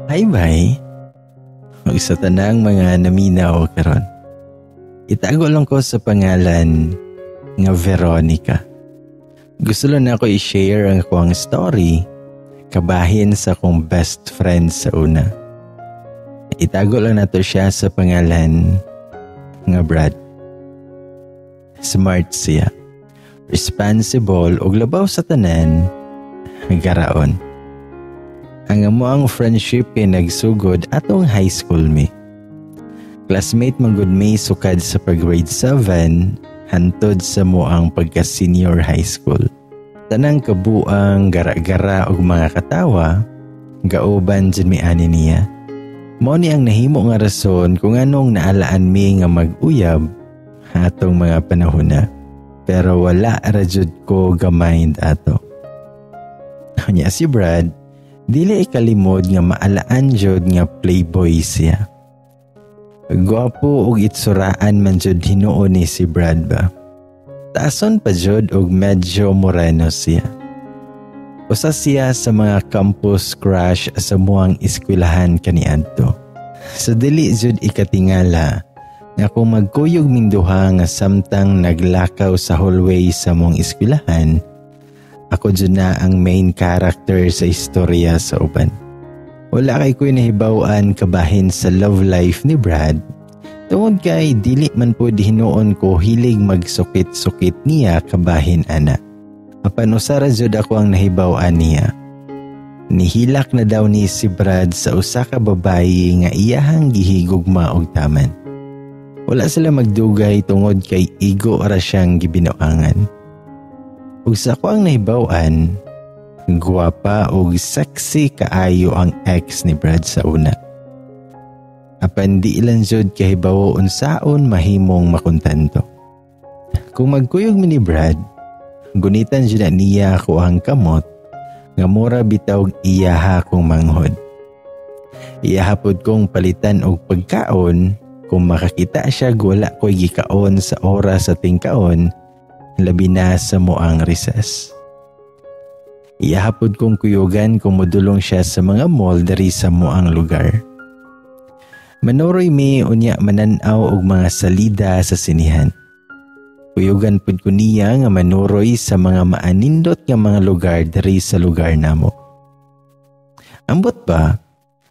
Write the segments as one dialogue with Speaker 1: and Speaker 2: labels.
Speaker 1: Hi, bye. Ug sa tanang mga naminaw karon. Itago lang ko sa pangalan nga Veronica. Gusto lang nako i-share ang akong story kabahin sa akong best friend sa una. Itago lang nato siya sa pangalan nga Brad. Smart siya. Responsible ug labaw sa tanan, garaon. Ang among friendship kay nagsugod atong high school mi. Classmate man gud mi sukad sa pag grade 7 hantod sa among pagka senior high school. Tanang kabuang, gara-gara og mga katawa, gauban jud mi ani niya. Mao ni ang nahimo nga rason kung anong naalaan mi nga mag-uyab atong mga panahon na. Pero wala ra jud ko ga-mind ato. Nya si Brad, dili ikalimod nga maalaan jud nga playboy siya. Gwapo ug itsuraan man jud hinuon ni si Brad ba. Taason pa jud og medyo moreno siya. Usa siya sa mga campus crush sa among eskwelahan kaniadto. Sa dili jud ikatingala nga kung magkuyog ming duha nga samtang naglakaw sa hallway sa among eskwelahan, ako jud na ang main character sa istorya sa uban. Wala kay ko'y nahibaw-an kabahin sa love life ni Brad. Tungod kay dili man pud hinuon ko hilig magsukit-sukit niya kabahin ana. Apan usa ra jud ako ang nahibaw-an niya. Nihilak na daw ni si Brad sa usa ka babayi nga iyahang gihigugma og taman. Wala sila magdugay tungod kay igo ra siyang gibinuangan. Ug sa ako ang nahibaw-an, gwapa og sexy kaayo ang ex ni Brad sa una. Apan di lang jud kahibawo unsaon mahimong makontento. Kung magkuyog mi ni Brad, gunitan jud na niya ako ang kamot nga mura bitaw iyaha kong manghod. Iyaha pod kong palitan og pagkaon kung makakita siya wala ko'y gikaon sa oras sa tingkaon, labi na sa among recess. Iyaha pod kong kuyugan kung modulong siya sa mga mall diri sa among lugar. Manuroy mi unya mananaw og mga salida sa sinihan. Kuyugan pud ko niya nga manuroy sa mga maanindot nga mga lugar diri sa lugar namo. Ambot ba,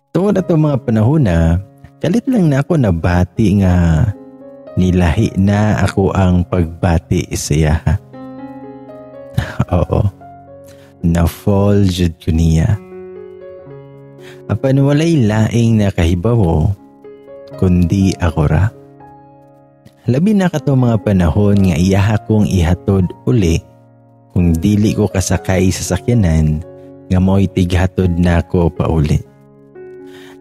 Speaker 1: tungod ato mga panahon na, kalit lang na ako nabati nga nilahi na ako ang pagbati siya. Oo, na-fall jud ko niya. Apan walay laing nakahibawo, kundi ako ra. Labi na kato mga panahon nga iyaha kong ihatod uli kung dili ko kasakay sa sakyanan nga mo'y tighatod nako pauli.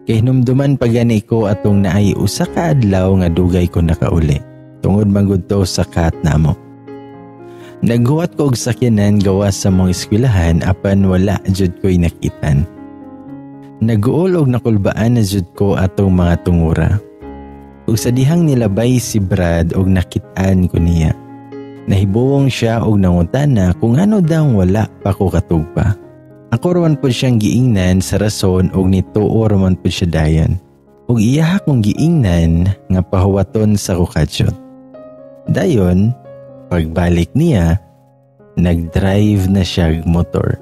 Speaker 1: Kay hinumduman pa gani ko atong naay usa ka adlaw nga dugay ko nakauli tungod man gud to sa kat namo. Naghuwat ko og sakyanan gawas sa among eskwelahan apan wala jud ko'y nakitan. Naguol og nakulbaan na jud ko atong mga tungura. Ug sa dihang nilabay si Brad og nakit-an ko niya. Nahibuwong siya og nangutana kung ano daw wala pa ko katugpa. Ako raman po siyang giingnan sa rason og nituo raman po siya dayon. Ug iya akong giingnan nga pahuwaton sa kukadyot. Dayon, pagbalik niya, nagdrive na siya motor.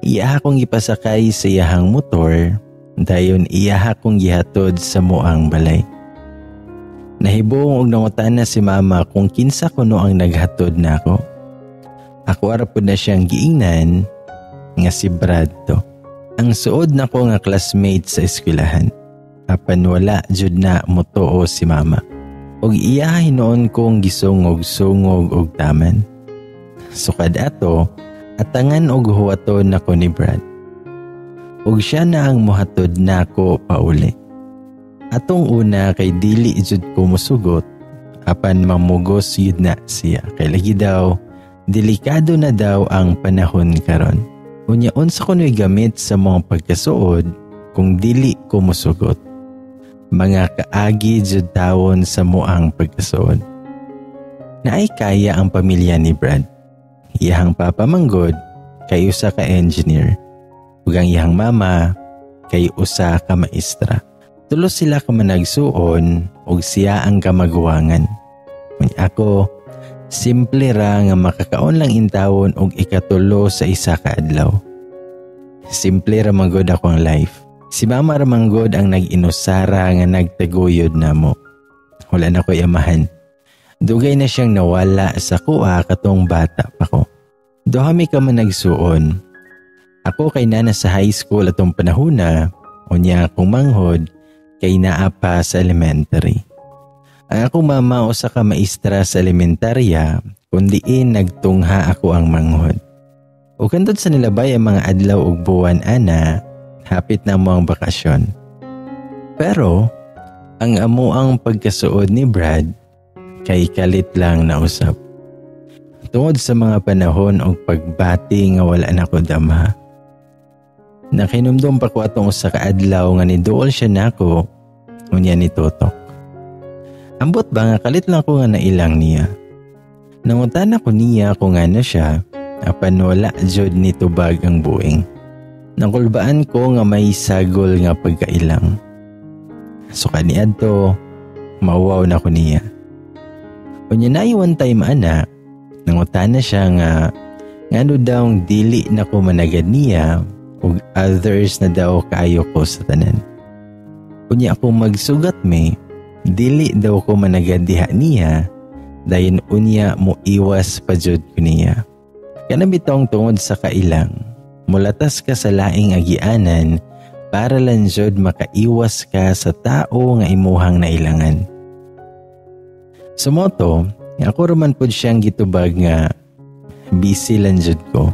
Speaker 1: Iya akong gipasakay sa iyahang motor, dayon iya akong gihatod sa among balay. Nahibuong og nangutana si mama kung kinsa kuno ang naghatod nako. Ako ara pud na siyang giingnan nga si Brad to. Ang suod nako nga classmate sa eskwelahan. Apan wala jud na motuo si mama. Og iya hinuon kong gisungog-sungog og taman. Sukad ato, atangan og huwaton nako ni Brad. Og siya na ang mohatod nako pauli. Atong una kay dili jud ko mosugot apan mamugos yun na siya. Kay lagi daw, delikado na daw ang panahon karon. Unya unsa kuno'y gamit sa mga pagkasuod kung dili ko mosugot. Mga kaagi jud tawon sa among pagkasuod. Naay kaya ang pamilya ni Brad. Iyahang papa manggod kay usa ka engineer. Ug ang iyang mama kay usa ka maestra. Tulo sila ka managsuon ug siya ang kamaguwangan. Ako, simple ra nga makakaon lang intawon og ikatulo sa isa ka adlaw. Simple ra manggod ako ang life. Si mama ra manggod ang nag-inusara nga nagtaguyod namo. Wala na ko amahan. Dugay na siyang nawala sa kuha katong bata pa ko. Duha mi ka managsuon. Ako kay nana sa high school atong panahona, unya akong manghod kay naa pa sa elementary. Ang akong mama usa ka maestra sa elementarya kun diin nagtungha ako ang manghod. Ug hantod sa nilabay ang mga adlaw ug buwan ana, hapit na mo ang bakasyon. Pero ang amo ang pagkasuod ni Brad kay kalit lang na usab. Tungod sa mga panahon og pagbati nga wala na ko damha. Nakinumdum pa ko atong usa ka adlaw nga niduol siya nako, unya ni tutok. Ambot ba nga kalit lang ko nga nailang niya. Nangutana ko niya kung ano siya, apan wala jud ni tubag ang buing. Nakulbaan ko nga may sagol nga pagkailang. So kaniadto, mauwaw na ko niya. Unya na one time ana, nangutana siya nga ngano daw dili na ko managad niya ug others na daw kaayo ko sa tanan. Unya ako magsugat me, dili daw ko managad diha niya, dayon unya mo iwas pa jud ko niya. Kana bitong tungod sa kailang, mulatas ka sa laing agianan para lang jud makaiwas ka sa tao nga imuhang nailangan. Sumoto, ako raman pod siyang gitubag nga busy lang jud ko.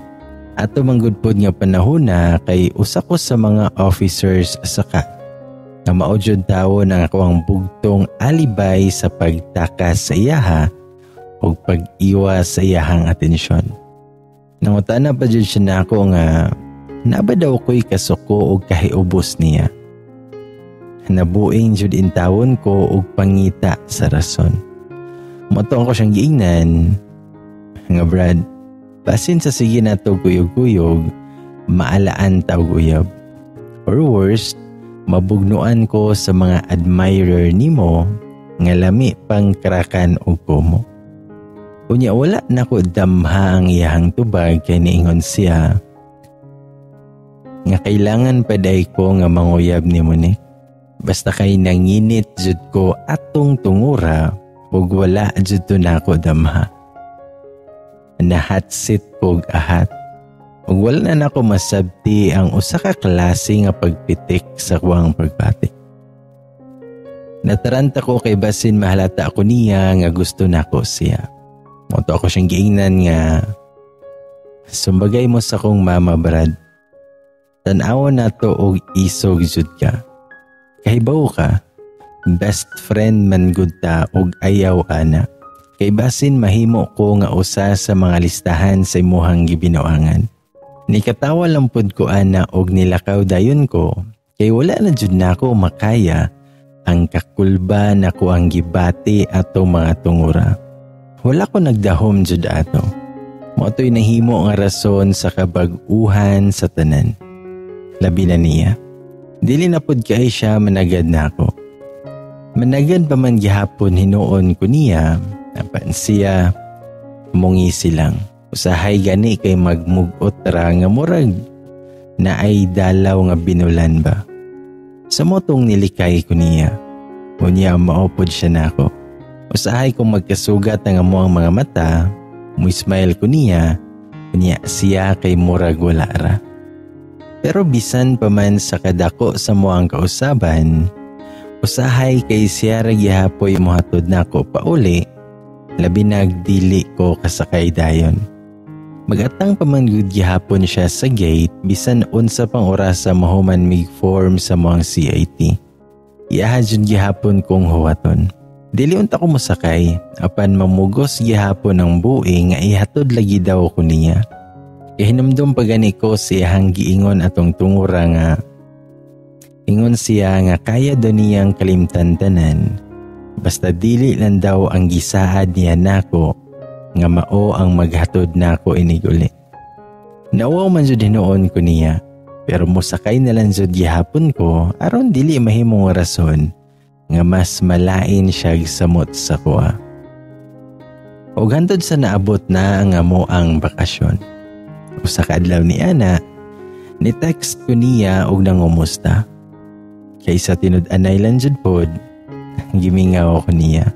Speaker 1: Ato manggod pod nga panahon na kay usa ko sa mga officers sa ka. Nga mao jud tawo nang ako ang bugtong alibay sa pagtakas sa iyaha ug pag-iwas sa iyahang atensyon. Nangutana pa jud siya nako nga naba daw ko'y kasuko og kahiubos niya. Nabuing jud intawon ko og pangita sa rason. Moto ko siyang giingnan nga, "Brad, basin sa sige nato kuyog-kuyog, maalaan ta og uyab. Or worst, mabugnuan ko sa mga admirer nimo nga lami pang krakan og kumo." Unya wala na ko damha ang iyahang tubag kay niingon siya nga kailangan pa day ko nga manguyab ni Monique. Basta kay nanginit jud ko atong tungura ug wala jud to nako damha. Nahatsit kog ahat. Ug wala na nako masabti ang usa ka klase nga pagpitik sa kuwang pagbati. Nataranta ko kay basin mahalata ako niya nga gusto nako siya. Moto ako siyang giingnan nga, "Sumbagay mo sa kong mama, Brad. Tan-awon nato og isog jud ka. Kahibaw ka, best friend man gud ta og ayaw ana. Kay basin mahimo ko nga usa sa mga listahan sa imuhang gibinuangan." Nikatawa lang pud ko ana og nilakaw dayon ko kay wala na jud nako makaya ang kakulba na ko ang gibati ato mga tungura. Wala ko nagdahom jud ato. Mo to'y nahimo nga rason sa kabag-uhan sa tanan. Labi na niya. Dili na pud kay siya managad nako. Managad pa man gihapon hinuon ko niya, apan siya mungisi lang. Usahay gani kay magmugot ra nga murag na ay dalaw nga binulan ba. Sa motong nilikay ko niya. Unya maupod siya nako. Usahay kong magkasugat ang amo ang mga mata, mo-smile ko niya, unya siya kay murag wala ra. Pero bisan pa man sa kadako sa mo ang kausaban, usahay kay siya ra gihapoy mohatod nako pauli, labi nagdili ko kasakay dayon. Magatang pa man gud gihapon siya sa gate bisan unsa pang orasa mahuman mig form sa moang CIT. Iyaha jud gihapon kong huwaton. Dili unta ko mosakay, apan mamugos gihapon ang buhi nga ihatod lagi daw ko niya. Kahinumdum pa gani ko siyahang giingon atong tungura nga ingon siya nga kaya do niyang kalimtan tanan basta dili lang daw ang gisaad niya nako nga mao ang maghatod nako iniguli. Nauwaw man jud hinuon ko niya, Pero mosakay na lang jud gihapon ko aron dili mahimong rason nga mas malain siya samot sa kuha. Og hantod sa naabot na ang amo ang bakasyon. Usa ka adlaw ni ana, ni text ko niya og nangumusta. Kaysa tinud-anay lang jud pod, gimingaw ko niya.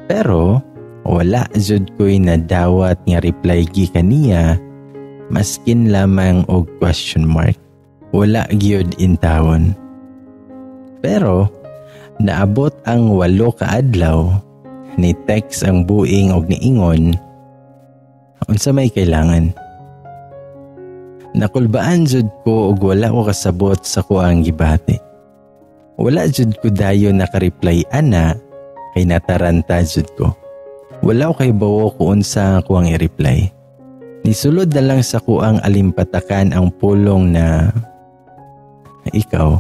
Speaker 1: Pero wala jud ko'y nadawat nga reply gikan niya, maskin lamang og question mark. Wala gyud intawon. Pero naabot ang 8 ka adlaw, ni text ang buing og niingon, "Unsa may kailangan?" Nakulbaan jud ko og wala ko kasabot sa kuang gibati. Wala jud ko dayon naka-reply ana kay nataranta jud ko. Wala ko kahibawo kung unsa ang kuang i-reply. Nisulod na lang sa kuang alimpatakan ang pulong na "Ikaw."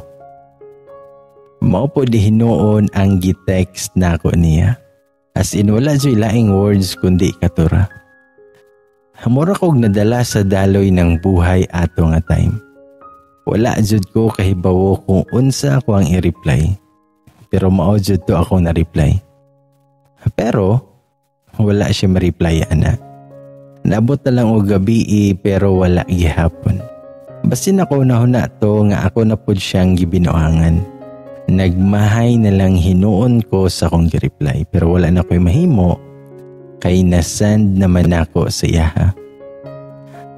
Speaker 1: Mao po di hinuon ang gi-text nako niya. As in, wala jud laing words kundi katura. Mura kog nadala sa daloy ng buhay ato nga time. Wala jud ko kahibawo kung unsa ako ang i-reply. Pero mao jud to ako na-reply. Pero wala siya ma-reply ana. Naabot na lang og gabi pero wala gihapon. Basin ako nahuna to nga ako na pud siyang gibinuangan. Nagmahay na lang hinuon ko sa akong gi-reply pero wala na ko'y mahimo kay nasend naman ako sa iyaha.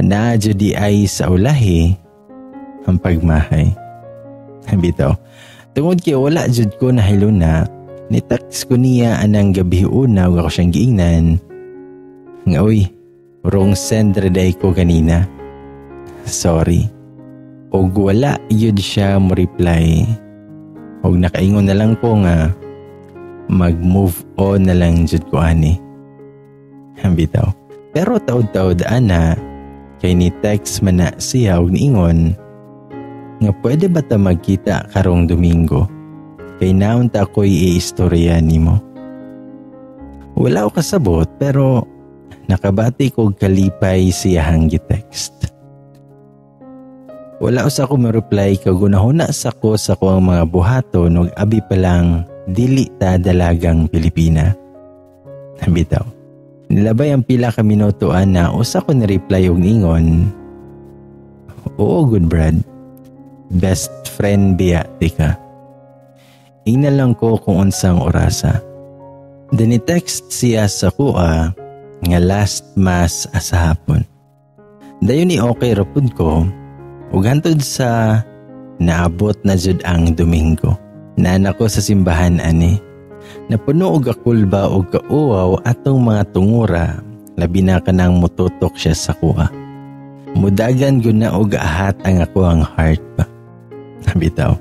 Speaker 1: Naa jud di ay sa ulahi ang pagmahay. Bitaw, tungod kay wala jud ko nahiluna, ni text ko niya anang gabi una ug ako siyang giingnan nga, "Uy, wrong send ra day ko ganina. Sorry." Og wala yun siya mo reply. Og nakaingon na lang ko nga mag-move on na lang jud ko ani. Bitaw. Pero taod-taod ana kay ni text man na siya og niingon nga pwede ba ta magkita karong Domingo kay naunta ko'y iistorya nimo. Wala ko kasabot pero nakabati ko kalipay siyahang gi-text. Wala usa ko ma-reply kag gunahuna sa ko sa kuang mga buhaton og abi pa lang dili ta dalagang Pilipina. Bitaw. Nilabay ang pila ka minuto ana, usa ko ni-reply og ningon, "Oo good, Brad. Best friend biya tika. Ingnan lang ko kung unsang orasa." Then text siya sa kuha nga last mass asa hapon. Dayon ni okay ra pud ko ug hantod sa naabot na jud ang Domingo. Nana ko sa simbahan ani. Napuno og akulba og kauwaw atong mga tungura, labi na kanang mututok siya sa kuha. Mudagan gud na og ahat ang ako ang heart ba. Bitaw.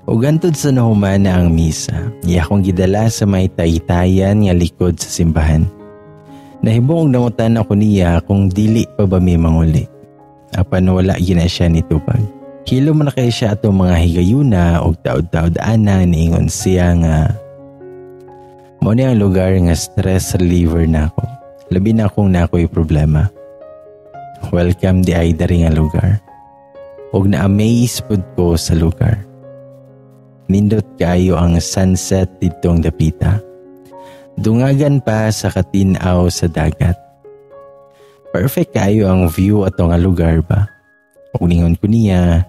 Speaker 1: Ug hantod sa nahuman na ang misa, iya akong gidala sa may taytayan nga likod sa simbahan. Nahibong nangutan ako niya kung dili pa ba mi manguli. Apan wala gina siya ni tubag. Hilo man na kay siya atong mga higayuna og taod-taod ana niingon siya nga mao ni ang lugar nga stress reliever na ako. Labi na kung na ako'y problema. Welcome di ay dari nga lugar. Og na-amaze pud ko sa lugar. Nindot kayo ang sunset ditong dapita. Dungagan pa sa katinaw sa dagat. Perfect kayo ang view ato nga lugar ba. Ug ningon ko niya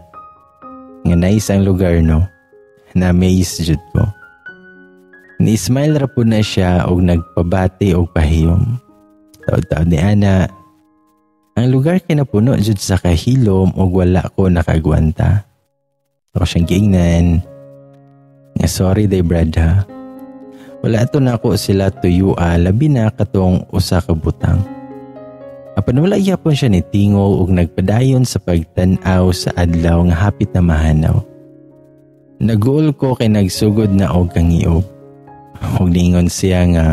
Speaker 1: nga nice ang lugar, no. Na-amaze jud ko. Ni-smile ra po na siya og nagpabati og pahiyom. Taod-taod ni ana, ang lugar kay napuno jud sa kahilom og wala ko nakagwanta. Ako siyang giingnan nga, "Sorry day, Brad, ha. Wala to na ako sila tuyua, labi na katong usa ka butang." Apan wala gyapon siya ni tingog og nagpadayon sa pagtan-aw sa adlaw nga hapit na mahanaw. Naguol ko kay nagsugod na og kangiob. Og ningon siya nga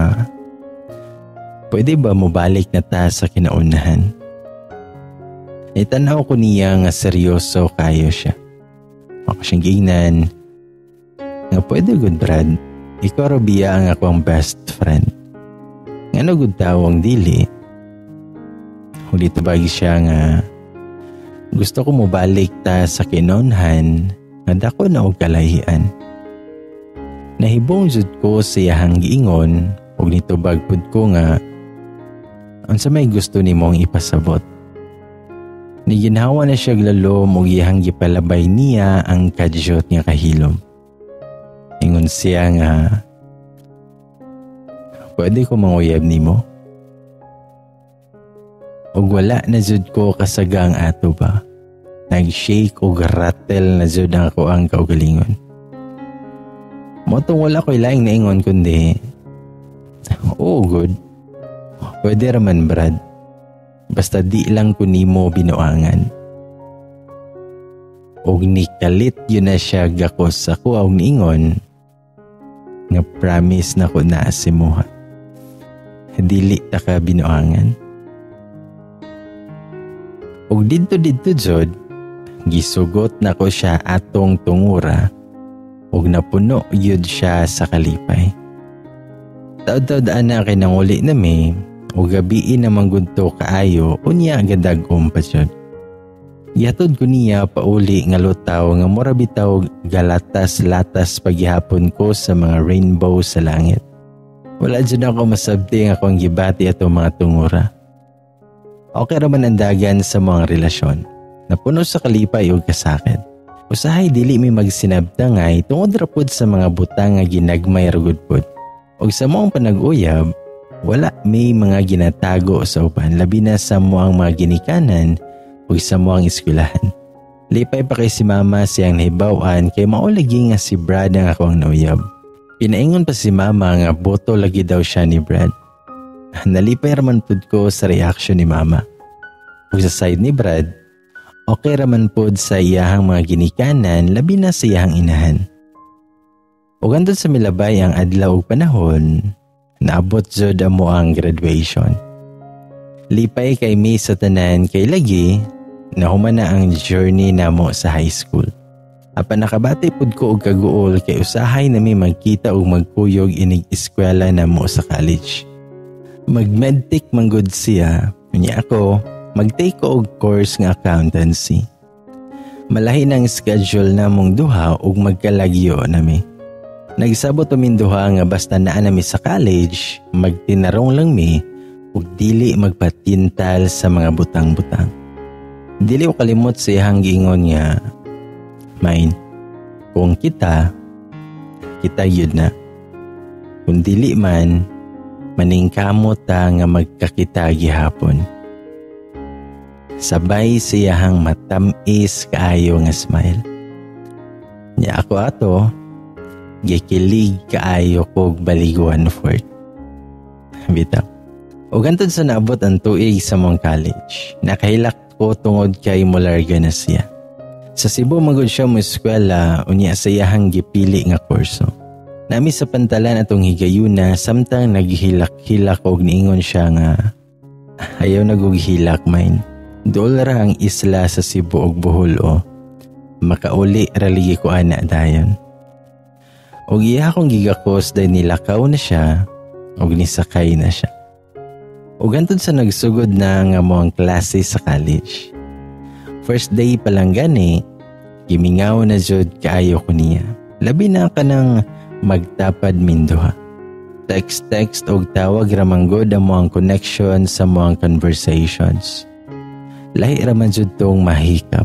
Speaker 1: pwede ba mobalik na ta sa kinaunahan. Nitanaw ko niya nga seryoso kayo siya. Ako siyang giingnan nga pwede good, Brad. Ikaw ra biya ang akong best friend. Nga no good tawang dili. Huli tubagi siya nga Gusto ko mobalik ta sa kinonhan nga dako na og kalahian. Nahibong jud ko sa iyahang giingon ug nitubag pud ko nga, "Unsa may gusto nimong ipasabot?" Niginhawa na siya lalom ug iyahang gipalabay niya ang kadyot nga kahilom. Ingon siya nga, "Pwede ko manguyab nimo?" Ug wala na jud ko kasagang ato ba. Nag-shake og rattle na jud ang ako ang kaugalingon. Mao tong wala ko'y laing naingon kundi, "Oo gud. Pwede raman, Brad. Basta di lang ko nimo binuangan." Og nikalit yun na siya gakos sa ako og niingon nga promise na ko na simuha. Dili ta ka binuangan. Og didto didto jud, gisugot na ko siya atong tungura ug napuno yun siya sa kalipay. Taod-taod ana kay nanguli na mi ug gabii naman gud to kaayo, unya gadag-om pa jud. Gihatod ko niya pauli nga lutaw nga mura bitaw galatas-latas paghihapon ko sa mga rainbow sa langit. Wala jud ako masabti nga akong gibati atong mga tungura. Okay ra man ang dagan sa mga relasyon. Napuno sa kalipay ug kasakit. Usahay dili mi magsinabtangay tungod ra pud sa mga butang nga ginagmay ra gud pud. Ug sa moong panag-uyab, wala may mga ginatago sa uban, labi na sa moang mga ginikanan ug sa moang eskwelahan. Lipay pa kay si mama siyang nahibaw-an kay mao lagi nga si Brad ang ako ang nauyab. Pinaingon pa si mama nga boto lagi daw siya ni Brad. Nalipay raman pud ko sa reaction ni mama. Ug sa side ni Brad, okay raman pud sa iyahang mga ginikanan, labi na sa iyahang inahan. Ug hantod sa milabay ang adlaw ug panahon, naabot jud amo ang graduation. Lipay kay mi sa tanan kay lagi nahuman na ang journey namo sa high school. Apan nakabati pud ko og kaguol kay usahay nami magkita og magkuyog inig eskwela namo sa college. Mag-medtech man gud siya, unya ako mag-take ko og course nga accountancy. Malahi ang schedule namong duha ug magkalagyo nami. Nagsabot amin duha nga basta naa nami sa college, magtinarong lang mi ug dili magpatintal sa mga butang-butang. Dili ko kalimot sa iyang giingon nga, "Mine, kung kita, kita yun na. Kung dili man, maningkamot ta nga magkakita gihapon." Sabay siyahang matamis kaayo nga smile. Nya ako ato, gikilig kaayo kog baliguan fort. Bitaw. O gantod sa naabot ang tuig sa mong college, nakahilak ko tungod kay molarga na siya. Sa Cebu magud siya mo eskwela, unya sa iyahang gipili nga kurso. Nami sa pantalan atong higayuna samtang naghilak-hilak og niingon siya nga, "Ayaw nagughilak, mine. Dool ra ang isla sa Cebu og Bohol o. Makauli ra ligi ko ana dayon." Og iya akong gigakos dahil nilakaw na siya og nisakay na siya. Og hantod sa nagsugod na nga mo ang klase sa college. First day pa lang gani, gimingaw na jud kaayo ko niya. Labi na kanang magtapad minduha. Text-text og tawag ramanggod ang ang connection sa mga conversations. Lahi raman jud tong mahikap.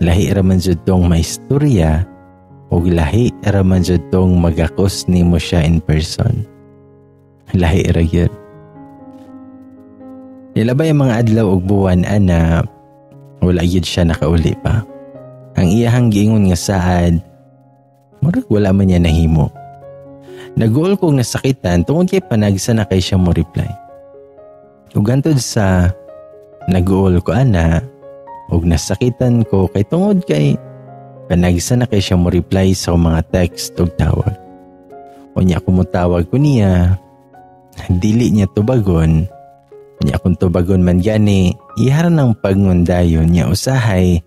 Speaker 1: Lahi raman jud tong maistorya ug lahi raman jud tong magakos nimo siya in person. Lahi ra gyud. Nilabay ang mga adlaw ug buwan ana, wala gyud siya nakauli pa. Ang iyahang giingon nga saad, murag wala man niya nahimo. Naguol kong nasakitan tungod kay panagsa na kay siya mo reply. Ug hantod sa naguol ko ana ug nasakitan ko kay tungod kay panagsa na kay siya mo reply sa mga text ug tawag. Unya kung motawag ko niya, dili niya tubagon. Unya kung tubagon man gani, iha ng pagngundayon niya, usahay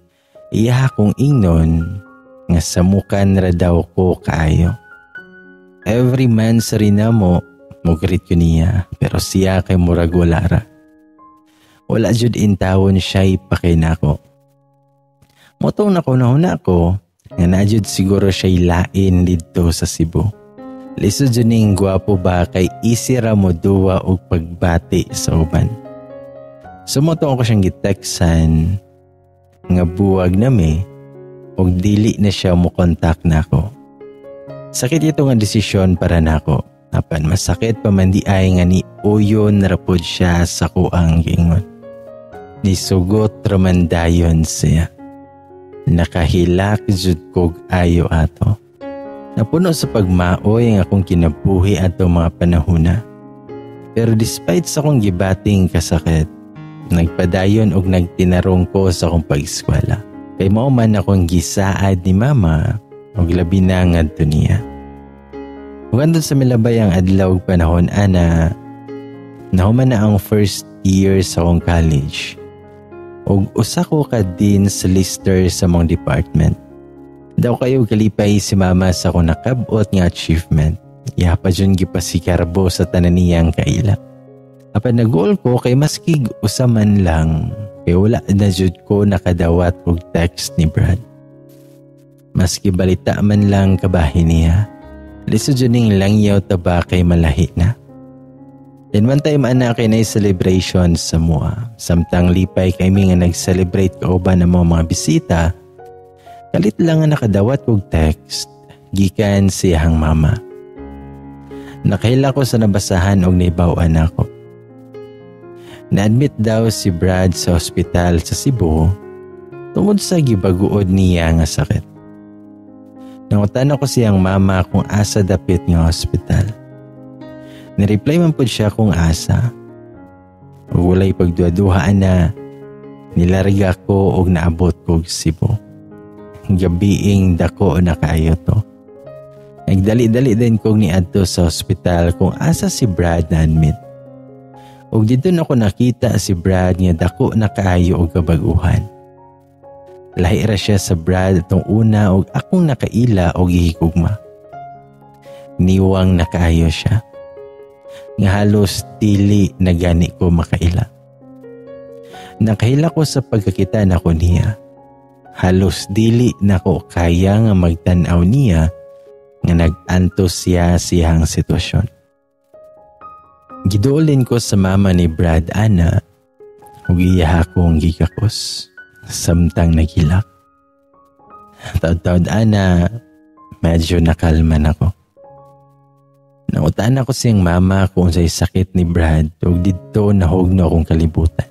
Speaker 1: iya akong ingnon nga samukan ra daw ko kaayo. Every man sa rinamo, mo-greet ko niya, pero siya kay murag wala ra. Wala jud intawon siya'y pakinako. Mao tong nahuna-huna ko nga naa jud siguro siya lain didto sa Cebu. Lisod jud ning gwapo ba kay easy ra mo duwa og pagbati sa uban. So mao to ako siyang gitextan nga buwag nami og dili na siya mo contact nako. Sakit ito nga desisyon para nako. Apan masakit pa man diay nga ni uyon ra pod siya sa akoang giingon. Nisugot ra man dayon siya. Nakahilak jud kog ayo ato. Napuno sa pagmaoy ang akong kinabuhi ato mga panahona. Pero despite sa akong gibating kasakit, nagpadayon og nagtinarong ko sa akong pag-eskwela. Kay mao man akong gisaad ni mama og labi na ngadto niya. Ug hangtod sa milabay ang adlaw ug panahon ana, nahuman na ang first year sa akong college. Ug usa ko ka dean's lister sa among department. Daw kaayo kalipay si mama sa akong nakabot nga achievement. Iya pa jud gipasigarbo sa tanan niyang kaila. Apan naguol ko kay maskig usa man lang kay wala na jud ko nakadawat og text ni Brad. Maski balita man lang kabahin niya. Lisod jud ning langyaw ta ba kay malahi na. Then one time ana kay na celebration sa mua. Samtang lipay kami nga nag-celebrate kauban ng mga bisita, kalit lang nga nakadawat kog text gikan siyang mama. Nakahilak ko sa nabasahan og nahibaw-an ako. Na-admit daw si Brad sa ospital sa Cebu tungod sa gibaguod niya nga sakit. Nangutan ako siyang mama kung asa dapit nga ospital. Ni-reply man pod siya kung asa. Ug walay pagduha-duha na nilarga ko og naabot kog Cebu. Gabiing dako na kaayo to. Nagdali-dali din kog niadto sa ospital kung asa si Brad na admit. Ug didto nako nakita si Brad nga dako na kaayo og kabaguhan. Lahi ra siya sa Brad atong una og akong nakaila og gihigugma. Niwang na kaayo siya. Nga halos dili na gani ko makaila. Nakahilak ko sa pagkakita nako niya. Halos dili nako kaya nga magtan-aw niya nga nag-antos siya siyang sitwasyon. Giduolin ko sa mama ni Brad ana ug iya akong gigakos samtang naghilak. Taud-taud ana, medyo nakalma na ko. Nangutan ako siyang mama kung unsay sakit ni Brad ug didto nahugno akong kalibutan.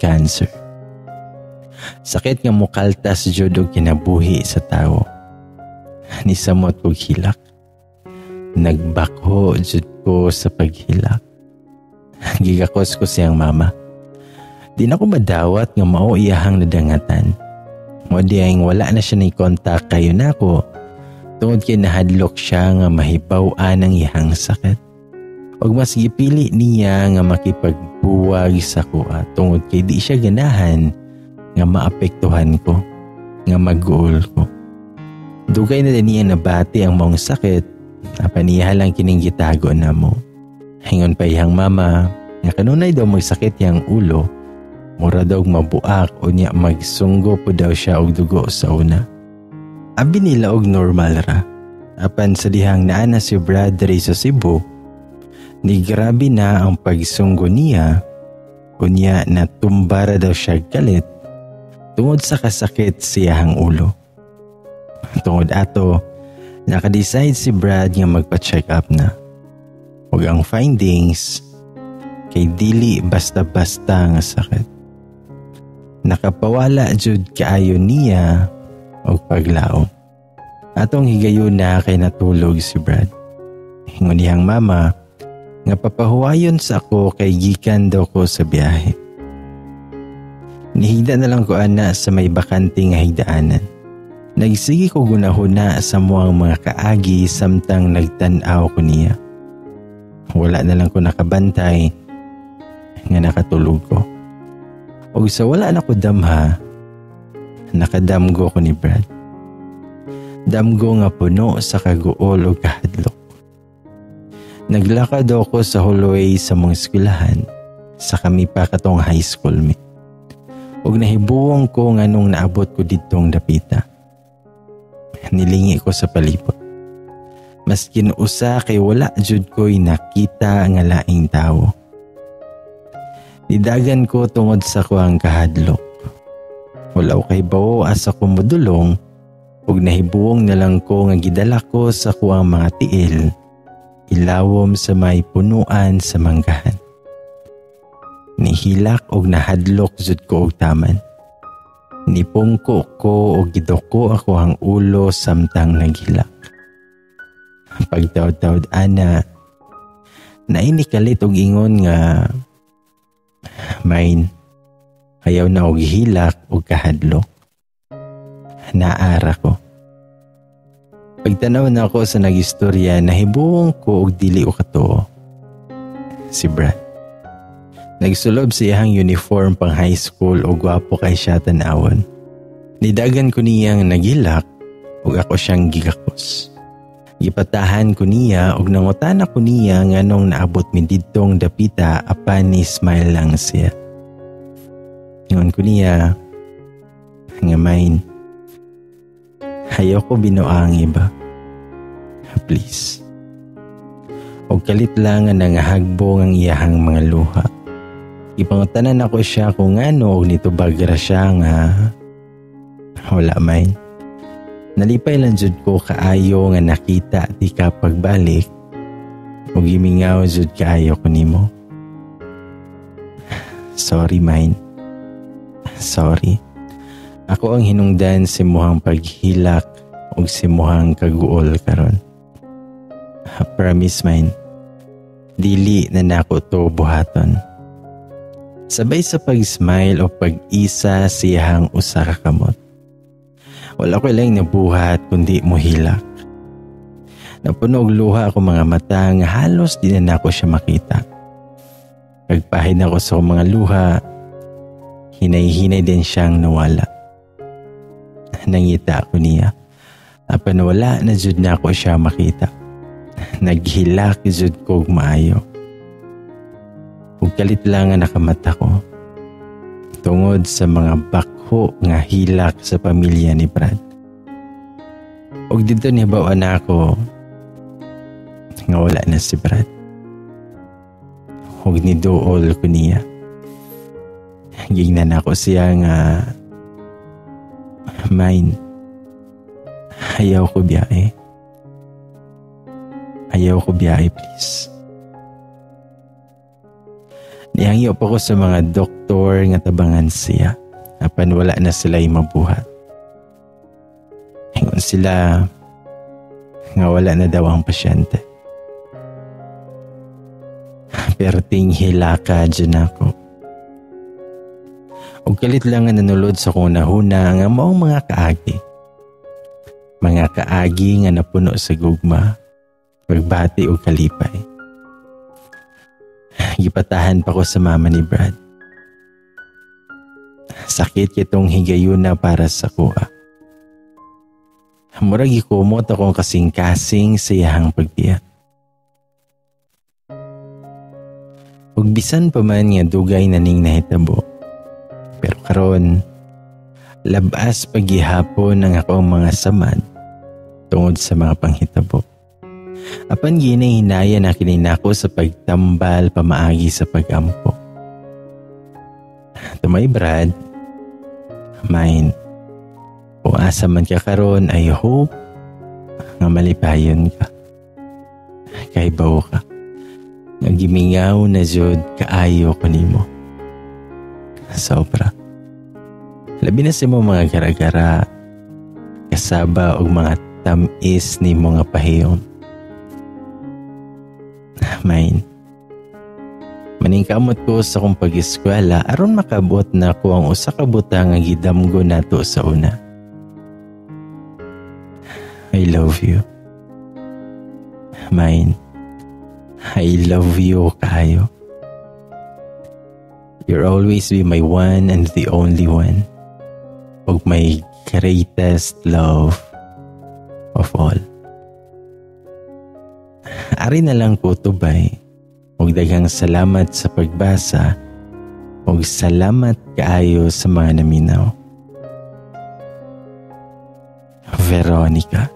Speaker 1: Cancer. Sakit nga mukaltas jud og kinabuhi sa tawo. Nisamot kog hilak. Nagbakho jud ko sa paghilak. Gigakos ko siyang mama. Di na ko madawat nga mao iyahang nadangatan. Mao diyang wala na siya ni kontak kayo nako tungod kay nahadlok siya nga mahibaw-an ang iyahang sakit. Og mas gipili niya nga makipagbuwag sa kuha tungod kay di siya ganahan nga maapektuhan ko, nga mag-uol ko. Dugay na din niya nabati ang maong sakit, apan niya lang kining gitago na mo. Hingon pa iyang mama, nga kanunay daw magsakit iyang ulo, mura daw mabuak o niya magsunggo po daw siya og dugo sa una. Abi nila og normal ra. Apan sa dihang naa na si Brad diri sa Cebu, ni grabe na ang pagsunggo niya, unya natumbara daw siya galit tungod sa kasakit siyahang ulo. Tungod ato, naka-decide si Brad nga magpa-check up na. Ug ang findings, kay dili basta-basta nga sakit. Nakapawala jud kaayo niya og paglaom. Atong higayuna kay natulog si Brad. Ingon niyang mama nga papahuwayon sa ako kay gikan daw ko sa biyahe. Nihigda na lang ko ana sa may bakante nga higdaanan. Nagsige ko gunahuna sa muang mga kaagi samtang nagtan-aw ko niya. Wala na lang ko nakabantay nga nakatulog ko. Og sa wala na ko damha, nakadamgo ko ni Brad. Damgo nga puno sa kaguol o kahadlok. Naglakad ako sa hallway sa mga eskwelahan sa kami pa katong high school mi. Ug nahibuwong ko nganong naabot ko didtong dapita. Nilingi ko sa palibot. Maskin usa kay wala jud ko'y nakita nga laing tawo. Nidagan ko tungod sa kuang kahadlok. Wala ko kahibawo asa ko modulong ug nahibuwong na lang ko nga gidala ko sa kuang mga tiil ilawom sa may punuan sa manggahan. Nihilak og nahadlok jud ko og taman. Nipungko ko og gidoko ako ang ulo samtang naghilak. Pagtawd-tawd ana, naini kalit og ingon nga, "Main, ayaw na og hilak og kahadlok. Naara ko." Pagtanaw na ako sa nagistorya, nahibuwong ko og dili ko katuo. Si Brad. Nagsulob sa iyang uniform pang high school o gwapo kay siya tanawon. Nidagan ko niyang nagilak ug ako siyang gigakos. Gipatahan ko niya ug nangutana ko niya nganong naabot mi didtong dapita, apan ni smile lang siya. Ingon ko niya nga, "Main, ayaw ko binuangi ba? Please." Og kalit lang nga nangahagbong ang iyahang mga luha. Ipangutanan ako siya kung ngano og nitubag ra siya nga, "Wala, Main. Nalipay lang jud ko kaayo nga nakita di ka pagbalik ug gimingaw jud kaayo ko nimo. Sorry, Main. Sorry. Ako ang hinungdan sa imuhang paghilak ug sa imuhang kaguol karon. Promise, Main. Dili na nako to buhaton." Sabay sa pag-smile o pag-isa siyang usa ka kamot. Wala ko lang nabuhat kundi mohilak. Napuno og luha ako mga mata nga halos di na nako siya makita. Pagpahid nako sa akong mga luha, hinay-hinay din siyang nawala. Nangita ako niya. Apan wala na jud na ako siya makita. Naghilak jud ko og maayo. Ug kalit lang nga nakamata ko. Tungod sa mga bakho nga hilak sa pamilya ni Brad. Ug didto nihibaw-an nako nga wala na si Brad. Ug niduol ko niya. Gingnan ako siya nga, "Main, ayaw ko biyahe. Ayaw ko biyahe, please." Nihangyo pa ko sa mga doktor nga tabangan siya. Apan wala na sila mabuhat. Ingon sila nga wala na daw ang pasyente. Perting hilaka dyan ako. Og kalit lang nga nanulod sa kong nahuna nga maong mga kaagi. Mga kaagi nga napuno sa gugma, pagbati o kalipay. Gipatahan pa ko sa mama ni Brad. Sakit kitong higayuna para sa kuha. Murag gikumot akong kasing-kasing sa iyahang pagbiya. Ug bisan pa man nga dugay na ning nahitabo. Pero karon, labas paghihapon ang akong mga samad tungod sa mga panghitabo. Apan ginahinaya na kininako sa pagtambal pamaagi sa pagampo. To my Brad, mine, kung asa man ka karon, I hope nga malipayon ka. Kahibaw ka. Nga gimingaw na jud kaayo ko nimo. Sobra. Labi na sa imong mga gara-gara, kasaba og mga tamis ni mga pahiyom. Mine, maningkamot ko sa akong pag-eskwela aron makabot na ko ang usa ka butang nga gidamgo nato sa una. I love you. Mine, I love you kaayo. You'll always be my one and the only one. Ug my greatest love of all. Ari na lang ko tubay. Ug daghang salamat sa pagbasa. Ug salamat kaayo sa mga naminaw. Veronica.